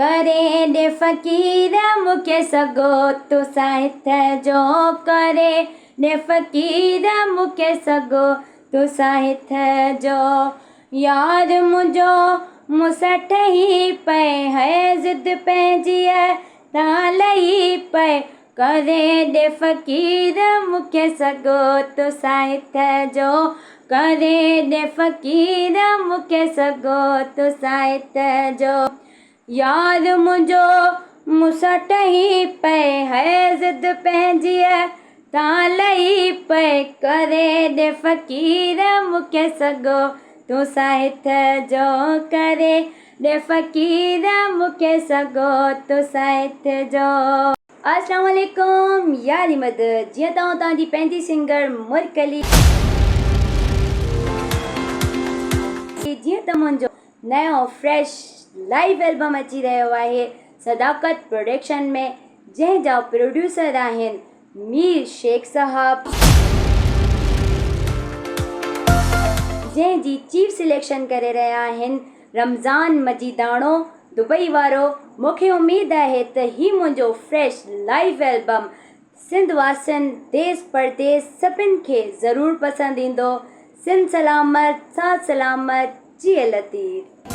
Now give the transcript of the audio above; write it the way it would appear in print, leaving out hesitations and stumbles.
ڪري ڏي فقير مون کي سگهو تو ساهت جو ڪري ڏي فقير مون کي سگهو تو ساهت جو يار منهنجو مون سان ٺهي پئي هي ضد پنهنجيء تان لهي پئي ڪري ڏي فقير مون کي سگهو تو ساهت جو ڪري ڏي فقير مون کي سگهو تو ساهت جو يار منهنجو مون سان ٺهي پئي هي ضد پنهنجيء تان لهي پئي ڪري ڏي فقير مون کي سگهو تون ساهت جو ڪري ڏي فقير مون کي سگهو تون ساهت جو. اسلام عليڪم يا علي مدد جيئن ته آئون توهان جي پنهنجي سنگر مرڪ علي جيئن ته منهنجو نيو فريش لائيو البم اچي رهيو آهي صداقت پروڊڪشن ۾ جنهن جا پروڊيوسر آهن مير شيخ صاحب جنهن جي چيف سليڪشن ڪري رهيا آهن رمضان مجيداڻو دبئي وارو مونکي اميد آهي ته هي منهنجو فريش لائيو البم سنڌ واسين ديس پرديس سڀن کي ضرور پسند ايندو سنڌ سلامت ساٿ سلامت جيئي لطيف.